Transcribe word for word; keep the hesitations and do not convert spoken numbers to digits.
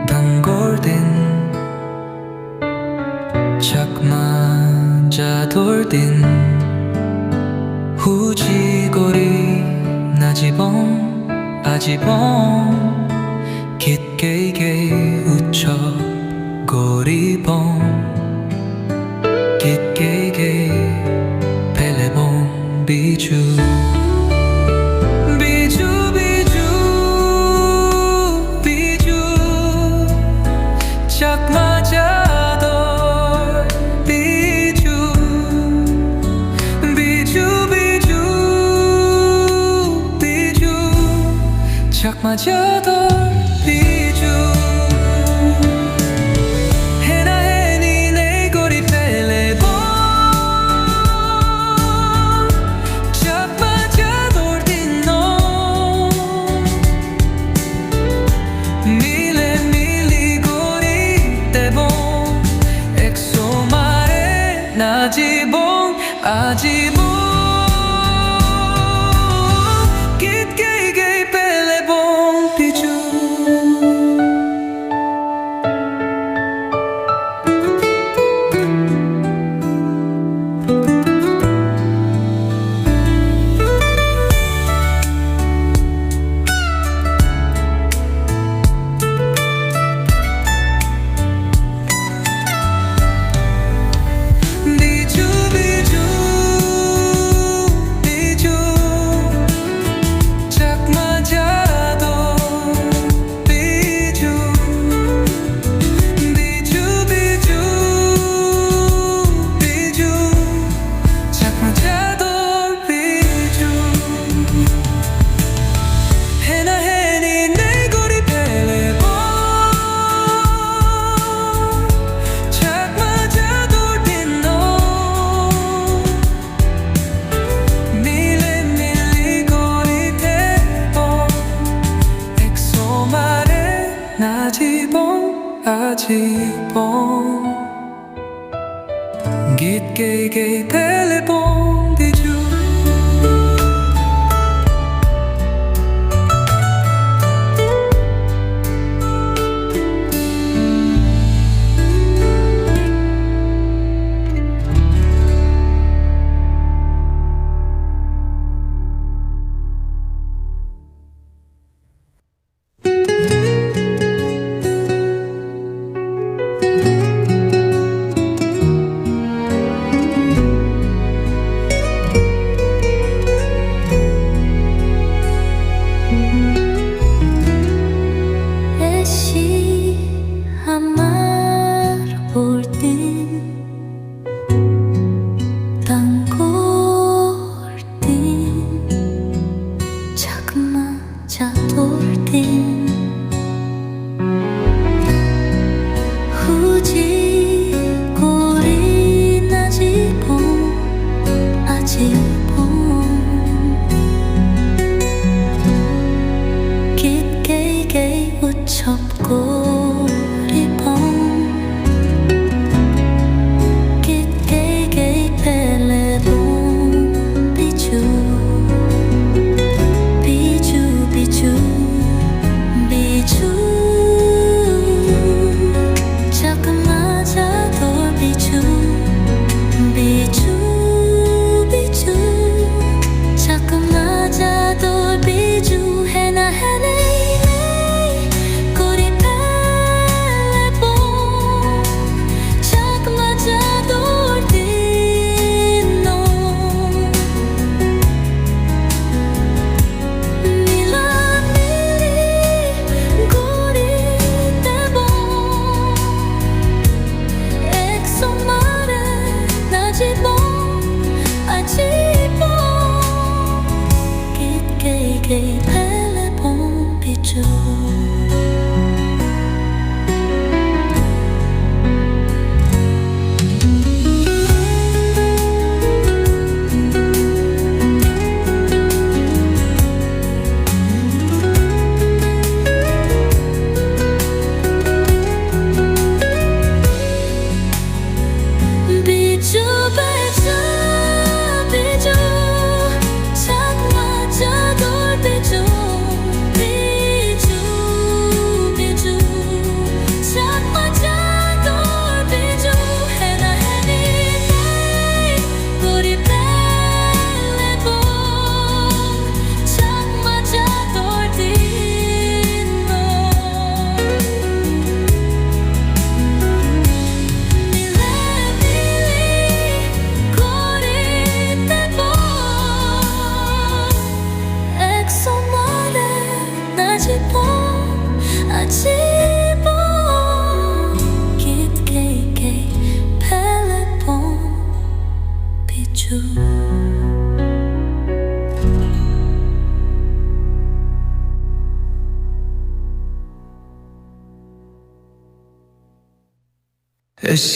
Dangor din, Chakma jador din, huji gori najibong ajibong, git gei gei utsob goribong, git gei gei pelebong Biju. Biju, Biju, Biju, Chakma jador Biju. Biju, Biju, Biju, Chakma jador Biju. Hena heni nei gori pelebong Chakma jador dinno. Mile mili gori debong, ek somare najibong ajibong, git gei gei pelebong Biju. Biju, Biju, Biju, Chakma jador Biju. Biju, Biju, Biju, Chakma jador Biju. Hena heni nei gori pelebong Chakma jador dinno. Mile mili gori thebong, ek somare najibong ajibong, git gei gei pelebong Biju. Esi amar bordin, dangor din, Chakma jador din. Huji gori najibong ajibong, git gei gei utsob goribong, git gei gei pelebong Biju. Biju, Biju, Biju, Chakma jador Biju. Biju, Biju, Chakma jador Biju. Hena heni nei gori Es